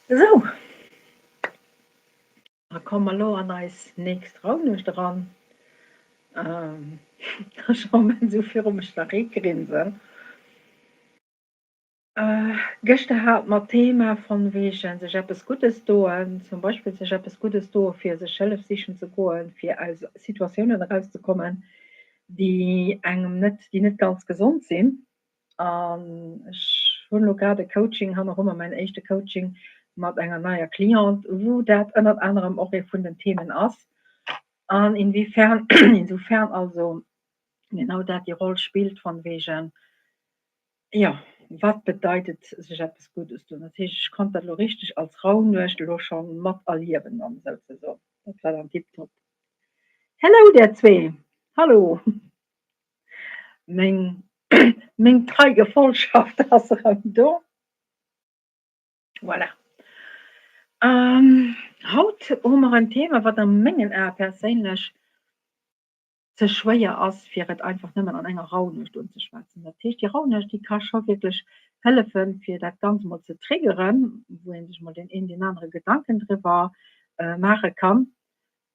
Esou, da komme mer elo an eis nächst Raunuecht eran. Ech am Moment esou viru mech erigrinsen. Gëschter hat mer d'Thema von wegen sech eppes Guddes doen, zum Beispill sech eppes Guddes doen, fir sech Hëllef sichen ze goen, fir aus Situatiounen erauszekommen, déi engem net, déi net ganz gesond sinn. An ech hunn elo grad e Coaching hannerummer, mäin éischte Coaching mat enger neier Cliente, wou dat ënnert anerem och ee vun den Themen ass. An inwiefern, insofern also genau dat déi Roll spillt von wegen, Jo, wat bedeit et sech eppes Guddes doen? Dat heescht, ech konnt dat elo richteg als Raunuecht elo scho mat erliewen dann souzesoen. Dat war dann tiptop. Hello där zwee! Hallo! Meng meng trei Gefolgschaft ass erëm do. Voilà. Haut hu mer en Thema, wat a mengen Ae perséinlech ze schwéier ass, fir et einfach nëmmen an enger Raunuecht unzeschwätzen. Dat heescht, déi Raunuecht, déi ka scho wierklech hëllefen, fir dat Ganzt mol ze triggeren, wou ee sech mol deen een, deen anere Gedanken driwwer maache kann.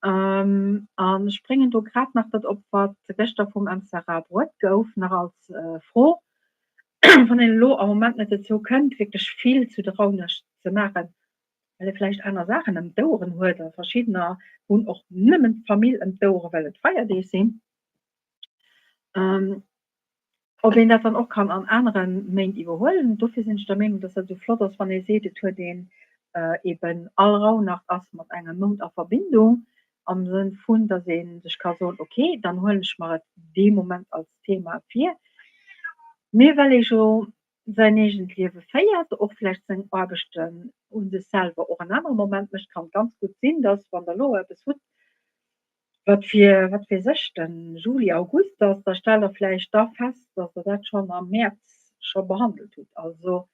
An ech bréngen do grad nach dat op, wat gëschter vum M. Sarah bruet gouf, nach als Fro, Wann een elo am Moment net dozou kënnt, wierklech vill zu der Raunuecht ze maachen, well e vläicht aner Saachen ëm d'Oueren huet, a verschiddener hunn och nëmmen d'Famill ëm d'Oueren, well et Feierdeeg sinn, ob een dat dann och kann an anere Méint iwwerhuelen. Dofir sinn ech der Meenung, dass dat esou flott ass, wann ee seet, et huet een eben all Rauhnacht ass mat engem Mount a Verbindung, am Sënn vun, dass ee sech ka soen, okay, dann huelen ech mer et dee Moment als Thema vir. Mee well ee jo säin eegent Liewe féiert, och vläicht seng Aarbechten u sech selwer och en anere Moment mécht, kann et ganz gutt sinn, dass, wann Der elo eppes hutt, wat fir, wat weess ech, de Juli, August ass, da stellt Der vläicht da fest, dass Der dat schonn am Mäerz scho behandelt hutt. Also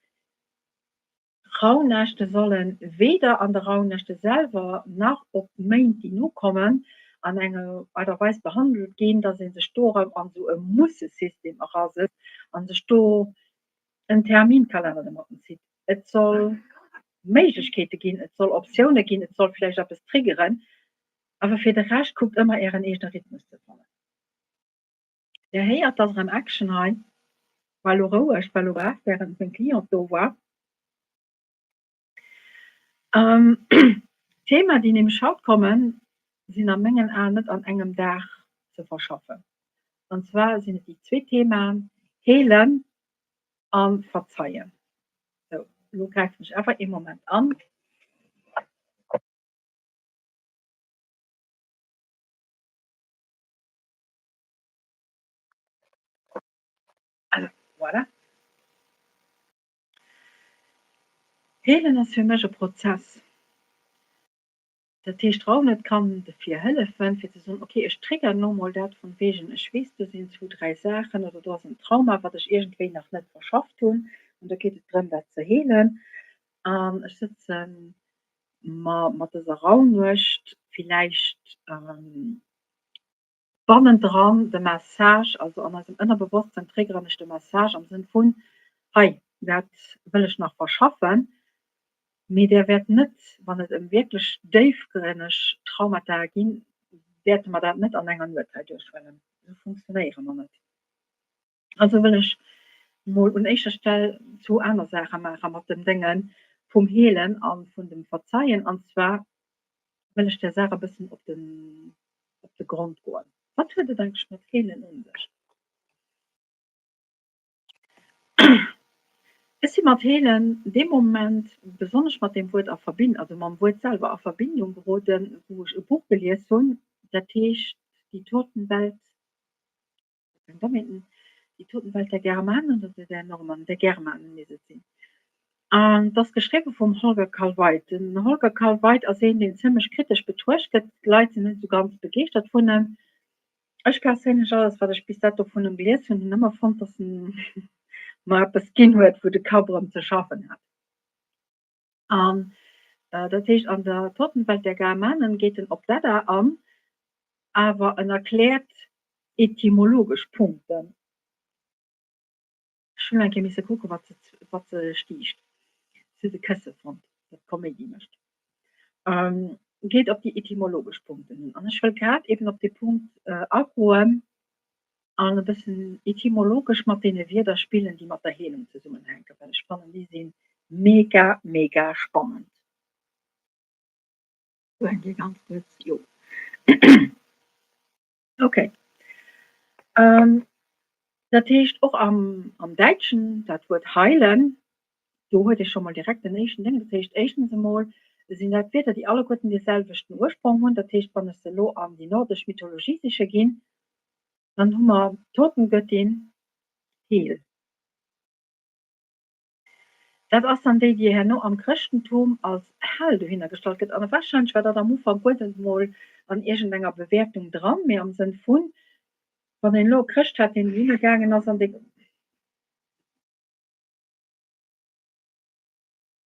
Rauhnächte solle weder an de Rauhnächte selwer nach op Méint, déi nokommen, an enger Aart a Weis behandelt ginn, dass ee sech do erëm an esou e Musse-System erasëtzt a sech do en Terminkalenner domatten zitt. Et soll Méiglechkeete ginn, et soll Optioune ginn, et soll vläicht eppes triggeren, awer fir de Rescht kuckt ëmmer Ären eegene Rhythmus ze fannen. Dir héiert, dass erëm Action hei. War elo roueg, war elo brav, wärend meng Cliente do war. D'Thema, déi nämlech haut kommen, sinn a mengen Aen net an engem Dag ze verschaffen. An zwar sinn et déi zwee Themaen Heelen a Verzeien. Sou, elo gräifen ech awer ee Moment an. Also, voilà. Heelen ass fir mech e Prozess. Dat heescht, Raunet kann dofir hëllefen, fir ze soen, okay, ech triggeren elo mol dat von wegen, ech weess, do sinn zwou, dräi Saachen oder do ass en Trauma, wat ech iergendwéi nach net verschafft hunn an do geet et drëm, dat ze heelen. An ech sëtze mer mat dëser Raunuecht villäicht Bannendran de Message, also an eisem Ënnerbewosstsinn triggeren ech de Message am Sënn vun, hei, dat wëll ech nach verschaffen, mee där wäert net, wann et ëm wierklech déifgrënneg Traumata ginn, wäerte mer dat net an enger Nuet hei duerchhuelen. Esou funktionéiere mer net. Also wëll ech mol un éischter Stell zwou aner Saache maache mat dem Dénge vum Heelen a vun dem Verzeien. An zwar wëll ech där Saach e bëssen op den, op de Grond goen. Wat huet et eigentlech mat Heelen un sech? Ech si mat Heelen dee Moment besonnesch mat deem Wuert a Verbindung, also mam Wuert selwer a Verbindung geroden, wou ech e Buch gelies hunn, dat heescht Die Totenwelt. Die Totenwelt der Germanen oder der Normannen, der Germanen misst et sinn. An et ass geschriwwe vum Holger Kalweit. Den Holger Kalweit ass een, deen zimmlech kritesch betruecht gëtt. D'Leit sinn net esou ganz begeeschtert vun em. Ech perséinlech, alles wat ech bis dato vun em gelies hunn, hunn ëmmer fonnt, datt en mer eppes ginn huet, wou de Kapp erëm ze schaffen hat. An dat heescht, an der Totenwelt der Germanen geet en op d'Edda an, awer en erkläert etymologesch Punkten. Ech hunn eng Kéier misse kucken, wat se, wat se stiicht. Si huet e Kësse fonnt. dat Koméidi mécht, geet op déi etymologesch Punkten un. An ech wëll grad eben op dee Punkt agoen an e bëssen etymologesch mat deene Wierder spillen, déi mat der Heelung zesummenhänken, well ech fannen, déi si mega, mega spannend. Sou eng Kéier ganz kuerz, jo. Okay. Dat heescht och am am Däitschen dat Wuert heilen, do huet ee scho mol direkt den éischten Déng. Dat heescht éischtens emol sinn dat Wierder, déi alleguerten dee selwechten Ursprong hunn. Dat heescht, wann ech se elo an déi nordesch Mythologie siche ginn, dann hu mer d'Totengöttin Hel. Dat ass dann déi, déi herno am Chrëschtentum als Hell dohinner gestallt gëtt. An warscheinlech war dat am Ufank guer net emol an iergendenger Bewäertung dran, mee am Sënn vun, wann een elo e Chrëscht hat, deen dohinner gaangen ass an dee.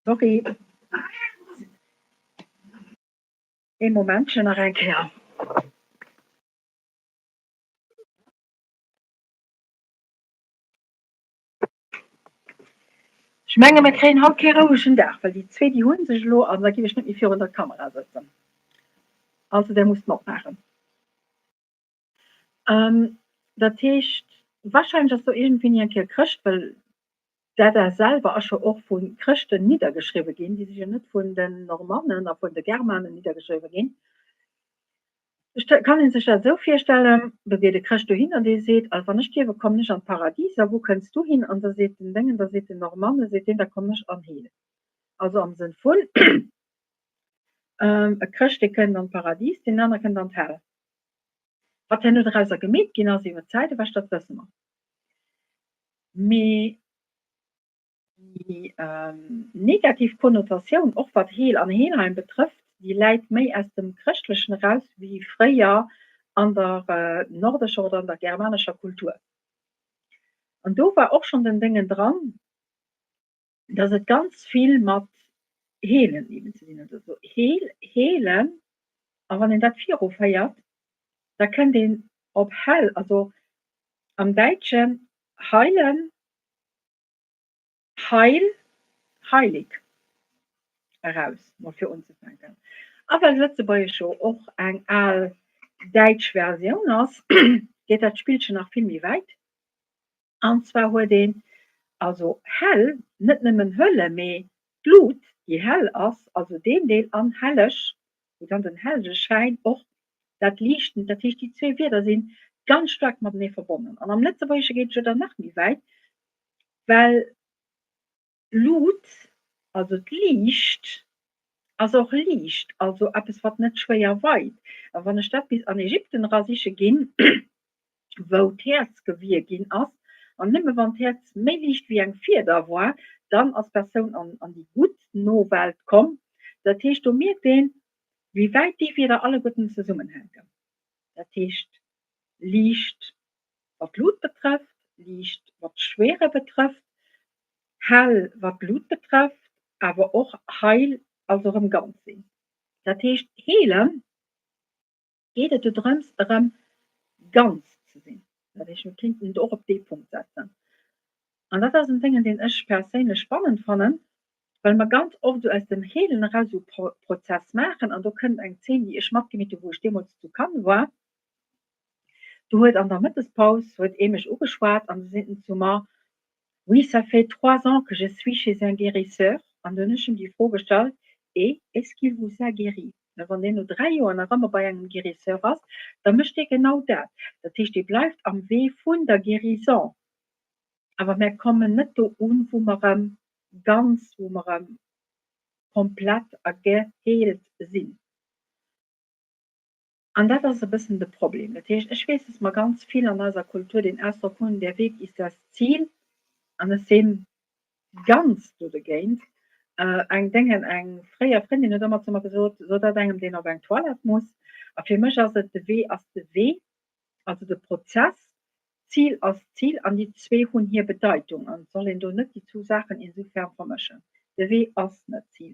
Sorry, ee Momentchen nach eng Kéier. Ech menge mir kréien haut kee rouegen Dag, well déi zwee déi hunn sech elo an da giff ech net méi virun der Kamera sëtzen. Also där musst matmaachen. Dat heescht warscheinlech ass do iergendwéini eng Kéier Chrëscht, well d'Edda selwer ass jo och vu Chrëschten niddergeschriwwe ginn, déi si jo net vun den Normannen a vun de Germanen niddergeschriwwe ginn. Ech kann een sech dat esou virstellen, do geet e Chrëscht dohin an dee seet, also wann ech stierwe kommen ech an d'Paradis a wou kënns du hin? An da seet den Déngen, da seet den Normanne, seet deen, da kommen ech an Heel. Also am Sënn vun, e Chrëscht dee kënnt an d'Paradis, deen anere kënnt an d'Hell. Wat herno dorauser gemeet ginn ass iwwer d'Zäit ewech, dat wësse mer. Mee Déi negativ Konnotatioun, och wat Heel an Heelheim betrëfft, déi läit méi aus dem Chrëschtlechen eraus wéi fréier an der nordescher oder an der germanescher Kultur. An do war och schonn den Déngen dran, dass et ganz vill mat Heelen eben ze dinn huet, also Heel, heelen. A wann een dat viruféiert, da kënnt een op hell, also am Däitschen heilen, Heil, heilig eraus, mol fir unzefänken. A well Lëtzebuergesch jo och eng al däitsch Versioun ass, geet dat Spillchen nach vill méi wäit. An zwar huet een also hell, net nëmmen Hölle, mee d'Lut, déi hell ass, also deen Deel, an helleg, wou dann den Hellgeschäin och dat Liichten, dat heescht déi zwee Wierder si ganz staark matenee verbonnen. An am Lëtzebuergesche geet et jo dann nach méi wäit, well Lut, also d'Liicht, ass och liicht, also eppes wat net schwéier weit. A wann ech dat bis an Ägypten era siche ginn, wou d'Häerz gewie ginn ass, an nëmme wann d'Häerz méi liicht wéi eng Fieder war, dann ass d'Persoun an déi gutt Nowelt komm. Dat heescht, do mierkt een, wéi wäit déi Wierder alleguerten zesummenhänken. Dat heescht, liicht wat d'Lut betrëfft, liicht wat d'Schwere betrëfft, hell wat d'Lut betrëfft, awer och heil, also erëm ganz sinn. Dat heescht, heelen geet et dodrëms erëm ganz ze sinn. Dat heescht, mir kéinten et och op dee Punkt setzen. An dat ass en Déngen, deen ech perséinlech spannend fannen, well mer ganz oft esou aus dem Heelen eraus esou e Prozess maachen. An do kënnt eng Zeen, déi ech matgemeet hunn, wou ech deemools zu Cannes war. Do huet an der Mëttespaus huet ee mech ugeschwat an du seet en zu mer, Oui, ça fait trois ans que je suis chez un guérisseur. An du hunn ech him déi Fro gestallt, Et est-ce qu'il vous a guéri? Well wann deen no 3 Joer nach ëmmer bei engem Guérisseur ass, da mécht dee genau dat. Dat heescht, dee bleift am Wee vun der Guérison, awer mär kommen net do un, wou mer erëm ganz, wou mer erëm komplett a geheelt sinn. An dat ass e bëssen de Problem. Dat heescht, ech weess, dass mer ganz vill an eiser Kultur deen Ausdrock hunn, Der Weg ist das Ziel. An ech si ganz do dogéint. Eng Déngen, eng fréier Frëndin huet ëmmer zu mer gesot, So dat engem, deen op eng Toilette muss. A fir mech ass et, de Wee ass de Wee, also de Prozess, d'Zil ass d'Zil an déi zwee hunn hir Bedeitung. An et soll een do net déi zwou Saachen insofern vermëschen. De Wee ass net d'Zil.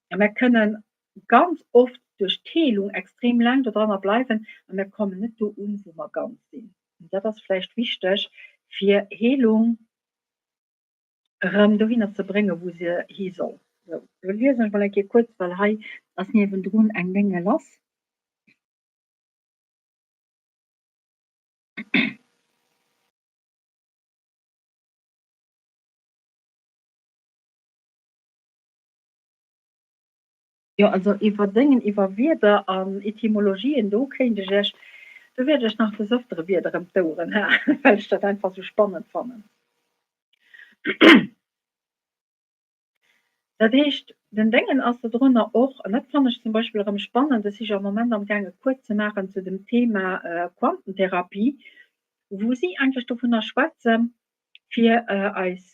A mär kënnen ganz oft duerch d'Heelung extrem laang dodranner bleiwen a mir kommen net do un, wou mer ganz sinn. An dat ass vläicht wichteg, fir Heelung erëm dohinner ze bréngen, wou se hi soll. Sou, lo liesen ech mol eng Kéier kuerz, well hei ass niewendrun eng Dénge lass. Jo, also iwwer Déngen, iwwer Wierder an Etymologien, do kéint ech Iech, do wäert ech nach des Ëftere Wierder ëm d'Oueren haen, well ech dat einfach esou spannend fannen. Dat heescht, den Déngen ass dodrënner och, an dat fannen ech zum Beispill erëm spannend, ech si jo am Moment amgaang e Cours ze maachen zu dem Thema Quantentherapie, wou si eigentlech dovunner schwätzen, fir eis,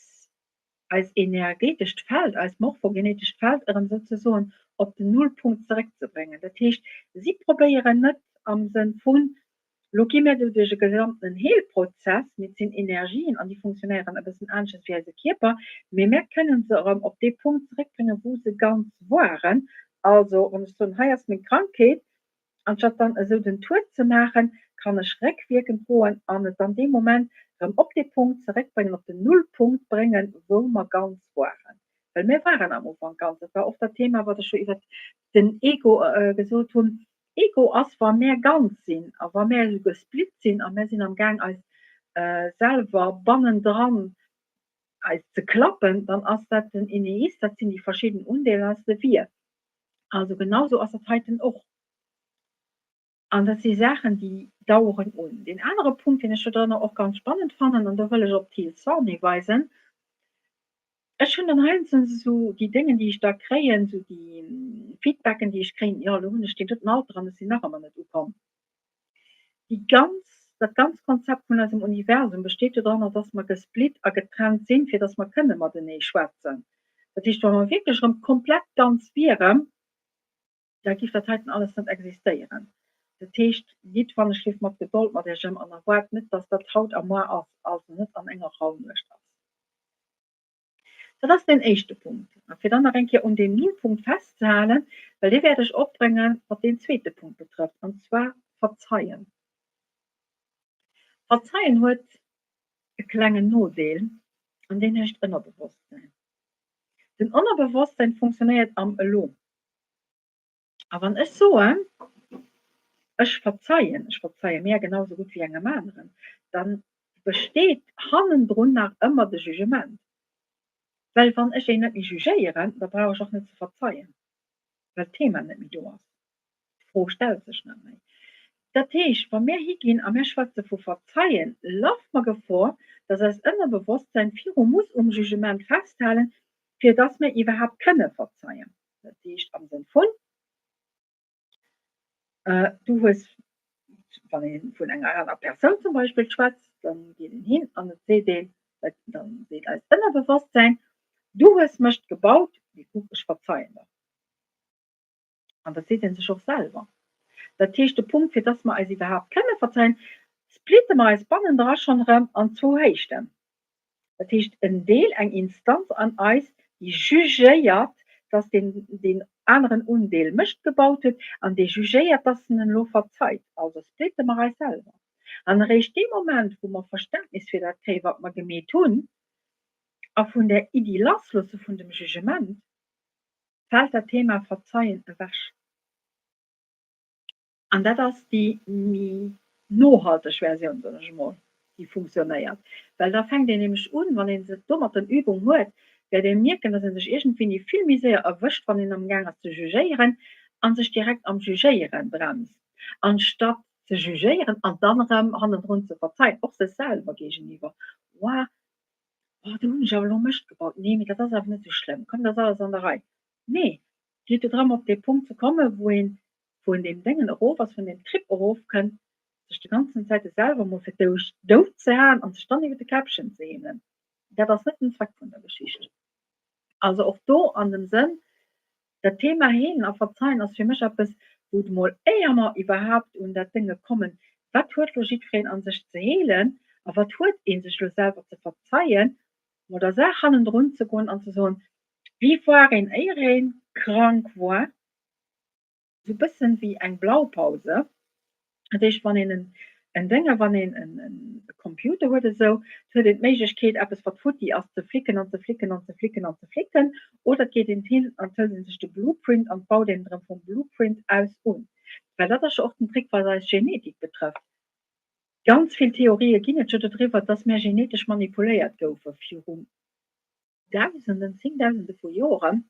eis energetescht Feld, eist morphogenetescht Feld erëm souzesoen op den Nullpunkt zeréckzebréngen. Dat heescht, si probéieren net am Sënn vun, Lo gi mir do duerch e gesamtenen Heelprozess, mee et sinn Energien an déi funktionéieren e bëssen aneschters wéi eise Kierper, mee mär kënnen se erëm op dee Punkt zeréckbréngen, wou se ganz waren. Also wann ech soen, hei ass meng Krankheet, anstatt dann esou den Tour ze maachen, kann ech réckwierkend goen an et dann dee Moment erëm op dee Punkt zeréckbréngen, op den Nullpunkt bréngen, wou mer ganz waren. Well mir waren am Ufank ganz. Dat war och dat Thema, wat ech jo iwwert den Ego gesot hunn. Ego ass wa mär ganz sinn a wa mär esou gesplitt sinn a mär sinn am Gaang eis selwer bannendran eis ze klappen, dann ass dat den Eneist, dat sinn déi verschidden Undeeler, dat ass de Wir. Also genau sou ass dat heiten och. An dat si Saachen, déi daueren un. Deen anere Punkt, deen ech dodranner och ganz spannend fannen, an do wëll ech op d'Teal Thorny weisen, Ech hunn dann heiansdo esou déi Déngen, déi ech da kréien, esou déi Feedbacken, déi ech kréien, jo elo hunn ech deen doten Alter an ech sinn nach ëmmer net ukomm. Déi ganz, dat ganz Konzept vun eisem Universum besteet jo dranner, dass mer gesplitt a getrennt sinn, fir dass mer kënne matenee schwätzen. Dat heescht, wa mer wierklech erëm komplett ganz wieren, da giff dat heiten alles net existéieren. Dat heescht, gitt wann ech lief mat Gedold mat iech ëm an erwaart net, dass dat haut a moar ass, also net an enger Raunuecht ass. Dat ass deen éischte Punkt. A fir dann nach eng Kéier un deem Nullpunkt festzehalen, well dee wäert ech opbréngen, wat deen zweete Punkt betrëfft, an zwar Verzeien. Verzeien huet e klengen Nodeel, an deen heescht Ënnerbewosstsäin. Den Ënnerbewosstsäin funktionéiert am Elo. A wann ech soen, ech verzeien, ech verzeie mär genau sou gutt wéi engem aneren, da besteet hannendrun nach ëmmer de Jugement. Well wann ech een net méi jugéieren, da brauch ech och net ze verzeien, well d'Thema net méi do ass. D'Fro stellt sech net méi. Dat heescht, wa mär higinn a mär schwätze vu verzeien, laffe mer Gefor, dass eist Ënnerbewosstsäin viru muss um Jugement festhalen, fir dass mär iwwerhaapt kënne verzeien. Dat heescht am Sënn vun, du hues, wann ee vun enger aner Persoun zum Beispill schwätzt, dann geet een hin an et seet een, dann seet eist Ënnerbewosstsäin, du hues mech gebaut, mee kuck, ech verzeien der. An dat seet ee sech och selwer. Dat heescht, de Punkt, fir dass mer eis iwwerhaapt kënne verzeien, splitte mer eis bannendra schonn erëm an zwou Héichten. Dat heescht en Deel, eng Instanz an eis, déi jugéiert, dass deen deen aneren Undeel Mëscht gebaut huet an dee jugéiert, dass en en elo verzeit. Also splitte mer eis selwer. An eréischt dee Moment, wou mer Verständnis fir dat kréien, wat mer gemeet hunn, a vun där Iddi lassloosse vun dem Jugement, fält dat Thema Verzeien ewech. An dat ass déi méi nohalteg Versioun, soen ech emol, déi funktionéiert. Well da fänkt een nämlech un, wann ee se domat en Übung huet, wäert ee mierken, datt ee sech iergendwéini vill méi séier erwëscht, wann een amgaang ass ze jugéieren a sech direkt am Jugéiere bremst, anstatt ze jugéieren an dann erëm hannendrun ze verzeien, och sech selwer géigeniwwer, Woah, oh do hunn ech awer elo Mëscht gebaut, nee, mee dat ass awer net esou schlëmm, komm, dat ass alles an der Rei. Nee, et geet jo drëm, op dee Punkt ze kommen, wou een vun deem Déngen erof ass, vun deem Trip erofkënnt, sech de ganzen Zäite selwer mol fir d'éischt dout ze haen an sech dann iwwer de Käppchen ze heenen. Dat ass net den Zweck vun der Geschicht. Also och do an dem Sënn, dat Thema Heelen a Verzeien ass fir mech eppes, wou et mol, éier mer iwwerhaapt un dat Dénge kommen, wat huet lo jiddwereen a sech ze heelen a wat huet ee sech lo selwer ze verzeien, mol der Saach hannendrun ze goen an ze soen, wéi war een, éier ee krank war, Sou bëssen wéi eng Blaupause. Dat heescht, wann een en En Dénger, wann een e Computer huet esou, huet een d'Méiglechkeet eppes wat futti ass ze flicken an ze flicken an ze flicken an ze flicken, oder et geet een hin an hëlt een sech de Blueprint an baut een erëm vum Blueprint aus un. Well dat ass jo och den Trick wat eis Genetik betrëfft. Ganz vill Theorië ginn et jo dodriwwer, dass mär genetesch manipuléiert goufe viru Dausenden, Zéngdausende vu Joren.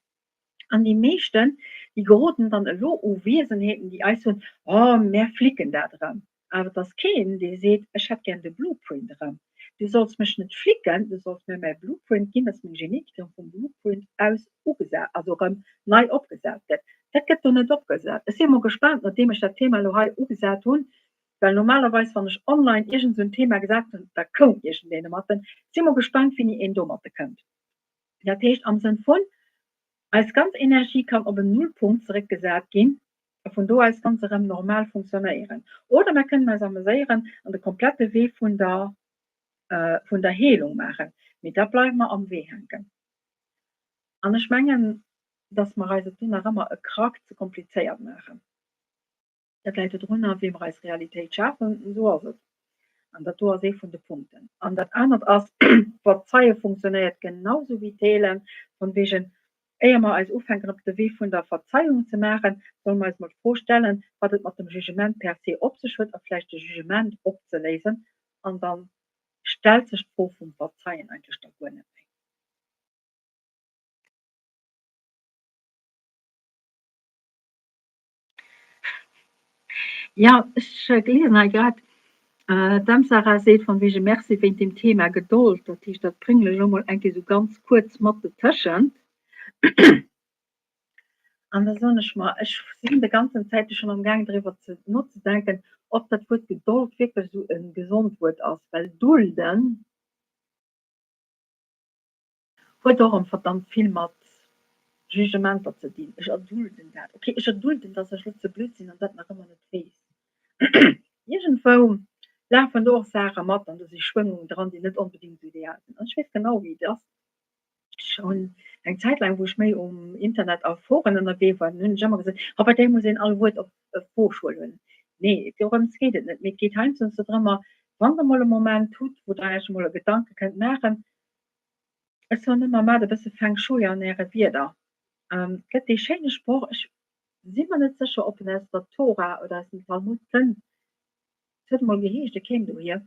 An déi meeschten, déi geroden dann elo u Wiesenheeten, déi eis soen, Oh, mär flicken dat erëm. Awer et ass keen, dee seet, Ech hätt gär de Blueprint erëm. Du solls mech net flicken, du solls mir mäi Blueprint ginn, dass meng Genetik erëm vum Blueprint aus ugesat, also erëm nei opgesat gëtt. Dat gëtt do net opgesat. Ech si emol gespaant, nodeem ech dat Thema elo hei ugesat hunn, well normalerweis, wann ech online iergend esou en Thema gesat hunn, da koum iergendeen domatten. Si emol gespaant, wéini een domatte kënnt. Dat heescht am Sënn vun, eis ganz Energie kann op en Nullpunkt zeréckgesat ginn a vun do aus kann se erëm normal funktionéieren. Oder mer kënnen eis ameséieren an de komplette Wee vun der, vun der Heelung maachen, mee da bleiwe mer am Wee hänken. An ech mengen, dass mer eis et do nach ëmmer e Krack ze komplizéiert maachen. Dat läit dodrunner, wéi mer eis Realitéit schafen. Esou ass et. An dat do ass ee vun de Punkten. An dat anert ass, Verzeie funktionéiert genau sou wéi d'Heelen. Von wegen, éier mer eis ufänken op de Wee vun der Verzeiung ze maachen, solle mer eis mol d'Fro stellen, wat et mat dem Jugement per se op sech huet a vläicht de Jugement opzeléisen. An da stellt sech d'Fro vum Verzeien eigentlech da guer net méi. Jo, ech liesen hei grad, d'Emsara seet von wegen Merci wéint dem Thema Gedold. Dat heescht, dat bréngen ech elo mol eng Kéier esou ganz kuerz mat detëschent. An da soen ech mer, ech sinn de ganzen Zäite schonn am Gaang driwwer ze nozedenken, ob dat Wuert Gedold wierklech esou e gesond Wuert ass, well dulden, Huet och erëm verdammt vill mat Jugementer ze dinn. Ech erdulden dat. Ok, ech erdulden, dass ech lo ze blöd sinn an dat nach ëmmer net weess. Iergendwou lafen do och Saache mat an do si Schwëngungen dran, déi net onbedéngt esou ideal sinn. An ech weess genau, wéi et ass. Ech hunn eng Zäit laang, wou ech méi um Internet a Foren ënnerwee war, hunn ech ëmmer gesot, oh, bei där muss een all Wuert op d'Woschuel huelen. Nee, dorëms geet et net. Mee et geet heiansdo drëmmer, wann Der mol e Moment hutt, wou Der Iech emol e Gedanke kënnt maachen, Ech soen ëmmer, maacht e bësse Feng Shui an äre Wierder. Et gëtt dee schéine Sproch, ech si mer net sécher, ob en aus der Tora oder aus dem Talmud kënnt, et huet emol geheescht, e kéim dohier,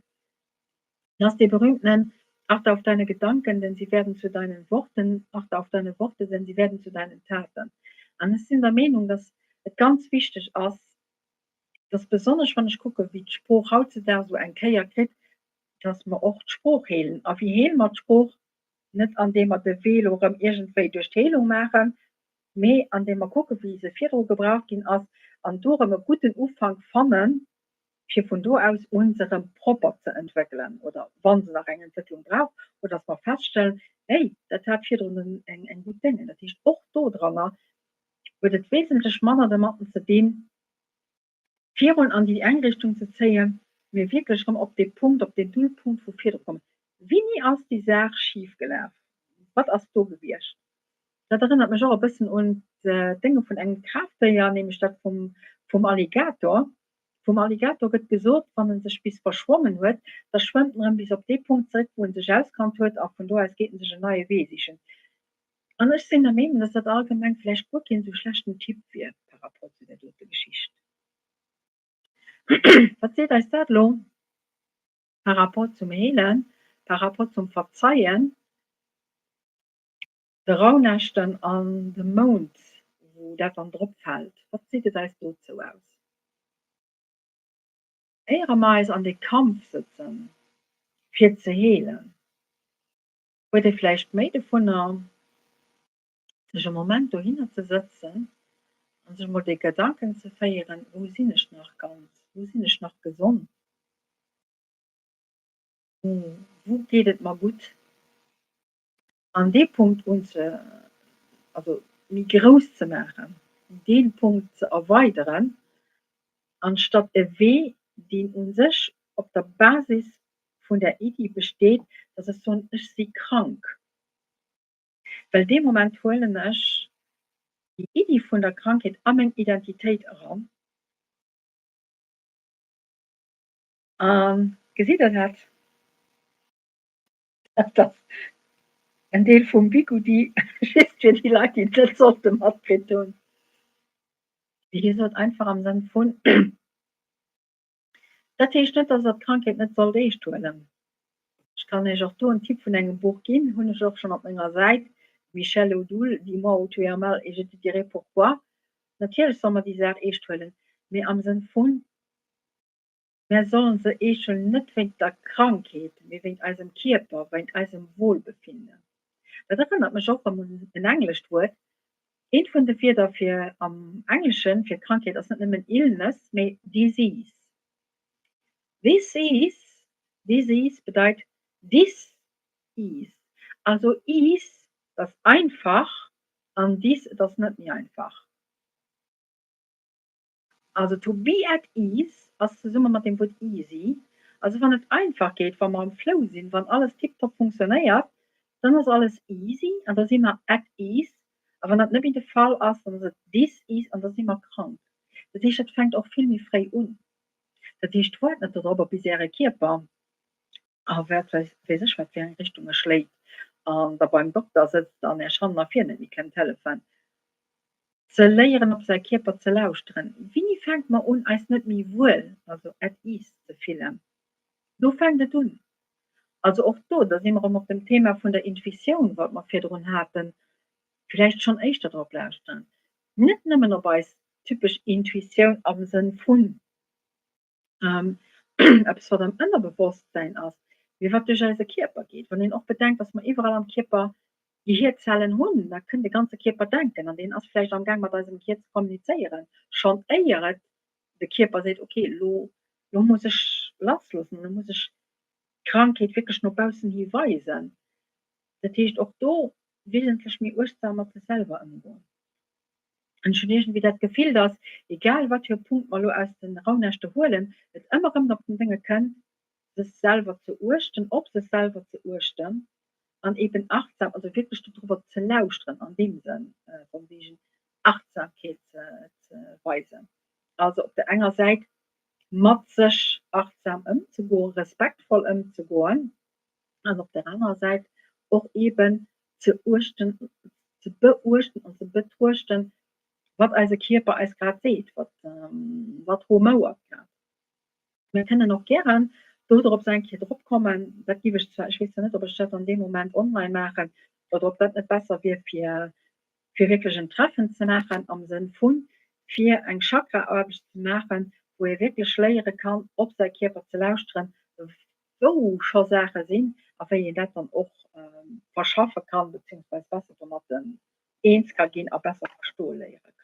dat ass dee berühmtenen, Achte auf deine Gedanken, denn sie werden zu deinen Worten, achte auf deine Worte, denn sie werden zu deinen Taten. An ech sinn der Meenung, dass et ganz wichteg ass, dass besonnesch wann ech kucke wéi d'Sprooch hautzedaags esou eng Kéier kritt, dass mer och d'Sprooch heelen. A wéi heele mer d'Sprooch? Net andeem mer de Wee elo erëm iergendwéi duerch d'Heelung maachen, mee andeem mer kucken, wéi se virdru gebraucht ginn ass an do erëm e gudden Ufank fannen, fir vun do aus un se erëm propper ze entwéckelen oder wa se nach eng Entwécklung brauch, oder dass mer feststellen, hey, dat hat virdrun eng gutt Déngen. Dat heescht, och dodranner huet et wesentlech manner domatten ze dinn, virun an déi eng Richtung ze zéien, mee wierklech erëm op dee Punkt, op deen Nullpunkt vu virdru kommen. Wéini ass déi Saach schif gelaf? Wat ass do gewiescht? Dat erënnert mech och e bëssen un d'Dénge vun engem Kraaftdéier, nämlech dat vum Alligator. Vum Alligator gëtt gesot, wann en sech bis verschwommen huet, da schwëmmt en erëm bis op dee Punkt zeréck, wou en sech auskannt huet, a vun do aus geet en sech en neie Wee sichen. An ech sinn der Meenung, dass dat allgemeng vläicht guer keen esou schlechten Tipp wier par rapport zu där dote Geschicht. Wat seet eis dat elo par rapport zum Heelen, par rapport zum Verzeien, de Rauhnächten an dem Mound, wou dat dann drop fält? Wat seet et eis dozou aus? Éiere mer eis an dee Kampf sëtzen, fir ze heelen, Huet ee vläicht méi dovunner, sech e Moment dohinner ze sëtzen a sech mol de Gedanken ze féieren, Wou sinn ech nach ganz, wou sinn ech nach gesond, wou geet et mer gutt? An dee Punkt unze, also méi grouss ze maachen, dee Punkt ze erweideren, anstatt e Wee, deen u sech op der Basis vun der Iddi besteet, dass ech soen, ech si krank, well dee Moment huelen ech déi Iddi vun der Krankheet a meng Identitéit eran. A gesitt Der dat? Dat ass en Deel vum Bigoudi, just fir déi Leit, déi et net sollte matkritt hunn. Wéi gesot, einfach am Sënn vun, Dat heescht net, dass Der d'Krankheet net sollt eescht huelen. Ech kann Iech och do en Tipp vun engem Buch ginn, hunn ech och schonn op menger Säit, Michel Odoul, Dis-moi où tu as mal et je te dirai pourquoi. Natierlech solle mer déi Saach eescht huelen, mee am Sënn vun, mär sollen se eescht huelen, net wéint der Krankheet, mee wéint eisem Kierper, wéint eisem Wohlbefinden. Dat erënnert mech och erëm un en englescht Wuert. Eent vun de Wierder fir am Engleschen fir Krankheet ass net nëmmen illness, mee disease. This is, disease bedeit dis-ease, also ease, et ass einfach, an dis, et ass net méi einfach. Also to be at ease ass zesumme mat dem Wuert easy. Also wann et einfach geet, wa mer am Flow sinn, wann alles tiptop funktionéiert, dann ass alles easy an da si mer at ease. A wann dat net méi de Fall ass, dann ass et dis-ease an da si mer krank. Dat heescht, dat fänkt och vill méi fréi un. Dat heescht, waart net dodrop, bis Äre Kierper a wat weess ech wat fir eng Richtunge schléit an da beim Dokter sëtzt an Iech hannen a vir net méi kënnt hëllefen. Ze léieren op säi Kierper ze lauschteren. Wéini fänke mer un eis net méi wuel, also at ease ze fillen? Do fänkt et un. Also och do, da si mer erëm op dem Thema vun der Intuitioun, wat mer virdrun haten, villäicht schonn éischter drop lauschteren. Net nëmmen op eis typesch Intuitioun am Sënn vun, eppes wat am Ënnerbewosstsäin ass, mee wat duerch eise Kierper geet. Wann een och bedenkt, dass mer iwwerall am Kierper Gehierzellen hunn, da kënnt de ganze Kierper denken an deen ass vläicht am Gaang mat eisem Gehier ze kommunizéieren, schonn éier et de Kierper seet, ok, elo elo muss ech lassloossen, elo muss ech d'Krankheet wierklech no baussen hi weisen. Dat heescht och do wesentlech méi uechtsam mat sech selwer ëmgoen. An ech hunn iergendwéi dat Gefill, dass, egal wat fir e Punkt mer elo aus de Raunächte huelen, et ëmmer erëm op den Dénge kënnt, sech selwer ze uechten, op sech selwer ze uechten an eben achtsam, also wierklech dodrobber ze lauschteren, an deem Sënn von wegen Achtsamkeet ze weisen. Also op der enger Säit mat sech achtsam ëmzegoen, respektvoll ëmzegoen an op der anerer Säit och eben ze uechten, ze beuechten an ze betruechten, wat eise Kierper eis grad seet, wat, wat rumouert grad. Mir kënnen och gären dodrops eng Kéier drop kommen, dat giff ech zwar, ech weess zwar net, ob ech dat an deem Moment online maachen oder ob dat net besser wier, fir, fir wierklech en Treffen ze maachen am Sënn vun, fir eng Chakra-Aarbecht ze maachen, wou ee wierklech léiere kann, op säi Kierper ze lauschteren, wou scho Saache sinn a wéi een dat dann och verschaffe kann, beziehungsweise besser domat eens ka ginn a besser verstoe léiere kann.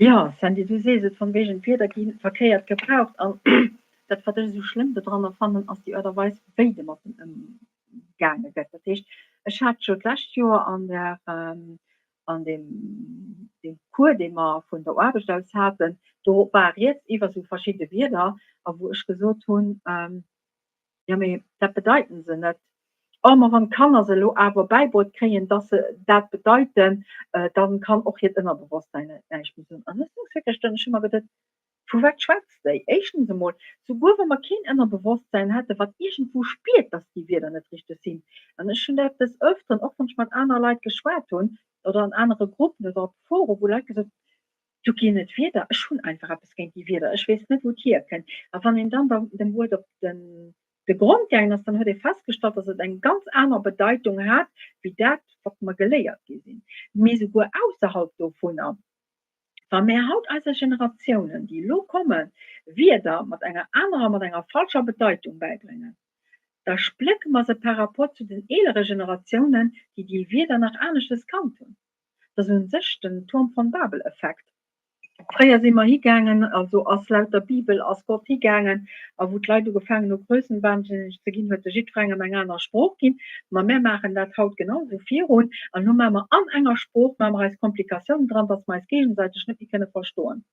Jo, Sandy, du sees et, von wegen d'Wierder gi verkéiert gebraucht an dat wat ech esou schlëmm dodranner fannen ass déi Aart a Weis wéi domatten ëmgaange gëtt. Dat heescht, ech hat jo d'lescht Joer an der an deem deem Cours dee mer vun der Aarbecht aus haten, do war rieds iwwer esou verschidde Wierder a wou ech gesot hunn, Jo, mee dat bedeiten se net. Oh, ma wann d'Kanner se elo awer bäibruet kréien, dass se dat bedeiten, dann kann och hiert Ënnerbewosstsein näischt méi soen. An ech muss wierklech dann, ech hu mer geduet, Vu wat schwätzt déi? Éischtens emol, souguer wa mer keen Ënnerbewosstsein hätten, wat iergendwou spiert, dass déi Wierder net richteg sinn, an ech hunn dat des Öfteren, och wann ech mat anere Leit geschwat hunn oder an anere Gruppen oder op Foren, wou Leit gesot hunn, Do ginn et Wierder, ech hunn einfach eppes géint déi Wierder, ech weess net wou et hierkënnt. A wann een dann dem Wuert op de Grond gaangen ass, dann huet ee festgestallt, datt et eng ganz aner Bedeitung hat wéi dat, wat mer geléiert gi sinn. Mee souguer ausserhalb dovunner, wa mär haut eise Generatiounen, déi elo kommen, Wierder mat enger anerer, mat enger falscher Bedeitung bäibréngen, da splécke mer se par rapport zu den eelere Generatiounen, déi déi Wierder nach aneschtes kannt hunn. Dat ass un sech den Turm von Babel-Effekt. Fréier si mer higaangen, also ass laut der Bibel ass Gott higaangen, a wou d'Leit ugefaangen hu grössenwahnsinneg ze ginn, huet e jiddwerengem eng aner Sprooch ginn. Ma mär maachen dat haut genau esou virun, an elo maache mer an enger Sprooch maache mer eis Komplikatiounen dran, datt mer eis géigesäiteg net méi kënne verstoen.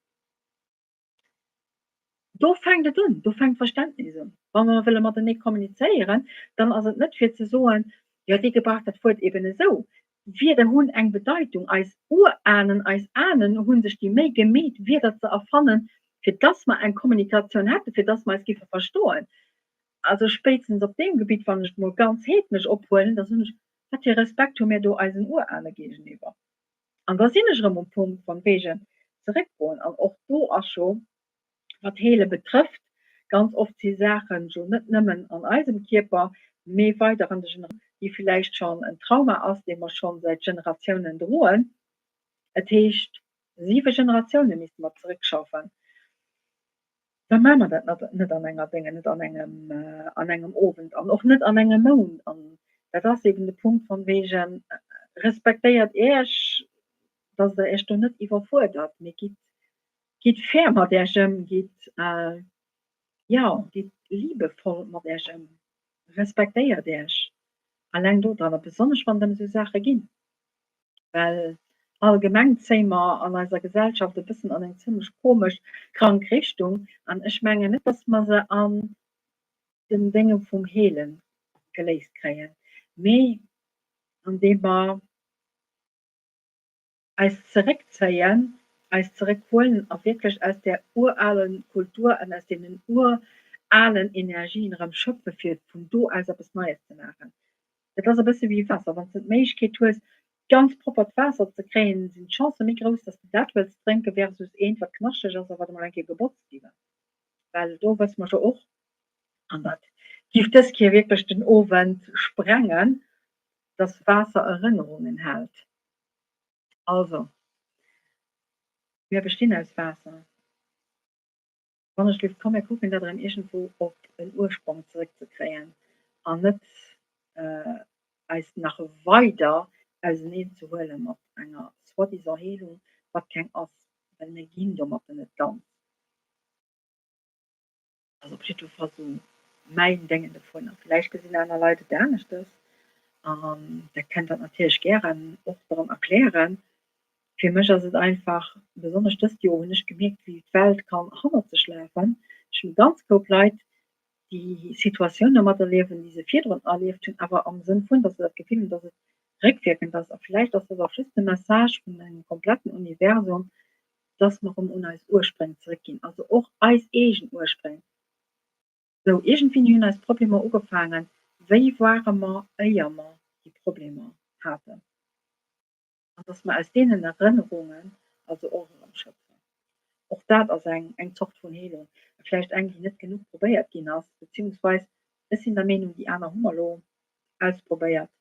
Do fänkt et un, do fänkt d'Verständnis un. Wa mer wëlle matenee kommunizéieren, dann ass et net fir ze soen, jo dee gebraucht dat Wuert eben esou. Wierder hunn eng Bedeitung. Eis Urahnen, eis Ahnen hu sech déi Méi gemeet, Wierder ze erfannen, fir dass mer eng Kommunikatioun hätten, fir dass mer eis giffe verstoen. Also spéitstens op deem Gebitt, wann ech et mol ganz heednesch ophuelen, da soen ech, Wat fir Respekt hu mir do eisen Urahne géigeniwwer? An da sinn ech erëm um Punkt von wegen zeréckgoen. An och do ass jo, wat Heele betrëfft, ganz oft si Saachen jo net nëmmen an eisem Kierper, mee weider an de Generatiounen, déi villäicht schonn en Trauma ass, dee mer schonn säit Generatiounen droen. Et heescht, siwe Generatioune misste mer zeréckschaffen. Da maache mer dat net an enger Dénge, net an engem, an engem Owend an och net an engem Mount. An dat ass eben de Punkt von wegen, respektéiert Iech, dass Der Iech do net iwwerfuerdert, mee gitt, gitt fair mat Iech ëm, gitt, jo, gitt liebevoll mat Iech ëm, respektéiert Iech alleng dodran, a besonnesch wann et ëm esou Saache ginn. Well allgemeng zéie mer an eiser Gesellschaft e bëssen an eng zimlech komesch, krank Richtung. An ech mengen net, dass mer se an den Dénge vum Heele geléist kréien, mee andeem mer eis zeréckzéien, eis zeréckhuelen a wierklech aus där uralen Kultur an aus deenen uralen Energien erëm schöpfe fir vun do aus eppes Neies ze maachen. Et ass e bësse wéi Waasser, wann s de d'Méiglechkeet hues, ganz proppert Waasser ze kréien, sinn d'Chancë méi grouss, dass de dat wëlls drénken, versus eent, wat knaschteg ass a wat emol eng Kéier gebotzt gi war. Well do wësse mer jo och, an dat giff dës Kéier wierklech den Owend sprengen, dass Waasser Erënnerungen hält. Also, mir bestinn aus Waasser. Wann ech géif, komm mir kucken dat erëm iergendwou op en Ursprong zeréckzekréien an net eis nach weider auseneen ze huele mat enger soi-disant Heelung, wat keng ass, well mir ginn domatter net ganz. Ass op jidde Fall sou mäin Déngen dovun. A villäicht gesinn aner Leit et aneschtes an der kennt dat natierlech gären och dann erklären. Fir mech ass et einfach, besonnesch dëst Joer hunn ech gemierkt, wéi d'Welt kann hannert sech lafen. Ech hunn e ganz Koup Leit, déi Situatioune materliewen, déi se virdrun erlieft hunn, awer am Sënn vun, datt se dat Gefill hunn, datt et réckwierkend ass. A villäicht ass dat och just de Message vun engem kompletten Universum, datt mer erëm un eis Urspréng zeréckginn, also och eis eegen Urspréng. Sou, iergendwéini hunn eis Problemer ugefaangen. Wéi ware mer, éier mer déi Problemer haten? an dass mer aus deenen Erënnerungen also och erëm schöpfen. Och dat ass eng, eng Zort vun Heelung, a vläicht eng, déi net genuch probéiert ginn ass, beziehungsweis ech sinn der Meenung, déi aner hu mer elo ausprobéiert.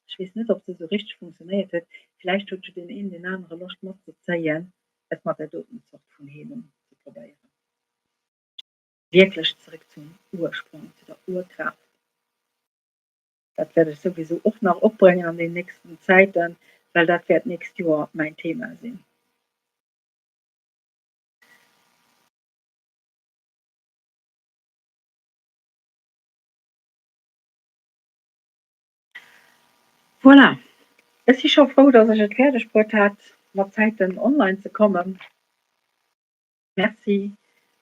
Ech weess net, ob se esou richteg funktionéiert huet. Vläicht huet jo deen een deen anere Loscht matzezéien, et mat där doten Zort vun Heelung ze probéieren. Wierklech zeréck zum Ursprong, zu der Urkraaft. Dat wäert ech souwisou och nach opbréngen an den nächsten Zäiten, well dat wäert d'nächst Joer mäin Thema sinn. Voilà, ech si scho frou, dass ech et fäerdeg bruet hat, mat Zäiten online ze kommen. Merci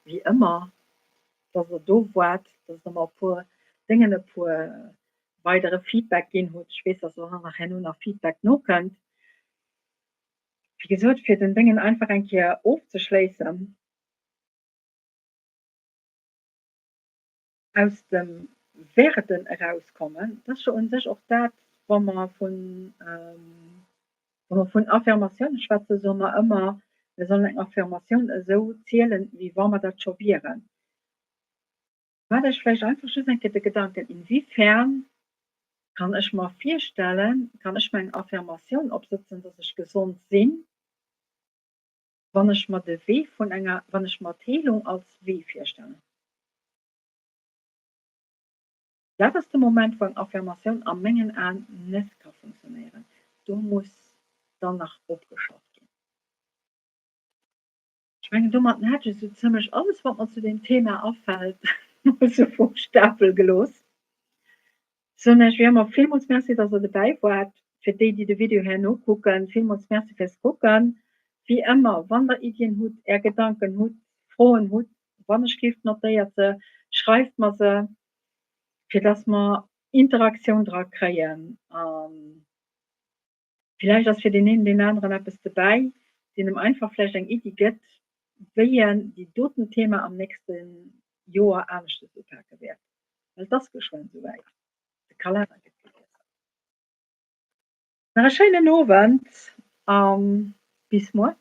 wéi ëmmer dass der do waart, dass der mer e puer Déngen, e puer weidere Feedback ginn hutt. Ech weess, dass och nach herno nach Feedback nokënnt. Wéi gesot, fir den Déngen einfach eng Kéier ofzeschléissen. Aus dem Werden erauskommen, dat ass jo u sech och dat, wa mer vun, wa mer vun Affirmatioune schwätzen, soe mer ëmmer, mir sollen eng Affirmatioun esou zielen, wéi wa mer dat scho wieren. Maacht Iech vläicht einfach just eng Kéier de Gedanken, Inwiefern kann ech mer virstellen, kann ech mer eng Affirmatioun opsëtzen, dass ech gesond sinn, wann ech mer de Wee vun enger, wann ech mer d'Heelung als Wee virstellen? Dat ass de Moment, wou eng Affirmatioun a mengen Aen net ka funktionéieren. Do muss dann nach opgeschafft ginn. Ech mengen, domatten hätt ech esou zimlech alles, wat mer zu deem Thema afält, mol sou vum Stapel gelooss. Soen Iech wéi ëmmer villmools Merci, dass Der dobäi waart. Fir déi, déi de Video herno kucken, villmools Merci fir's Kucken. Wéi ëmmer, wann Der Iddien hutt, Är Gedanken hutt, Froen hutt, Wann ech giff, notéiert se, schreift mer se, fir dass mer Interaktioun dra kréien. A villäicht ass fir deen een, deen aneren eppes dobäi, deen em einfach vläicht eng Iddi gëtt, wéi en déi doten Thema am nächste Joer aneschtes upake wäert. Well et ass geschwënn esouwäit, de Kalenner gëtt gewiesselt. Nach e schéinen Owend a bis muer.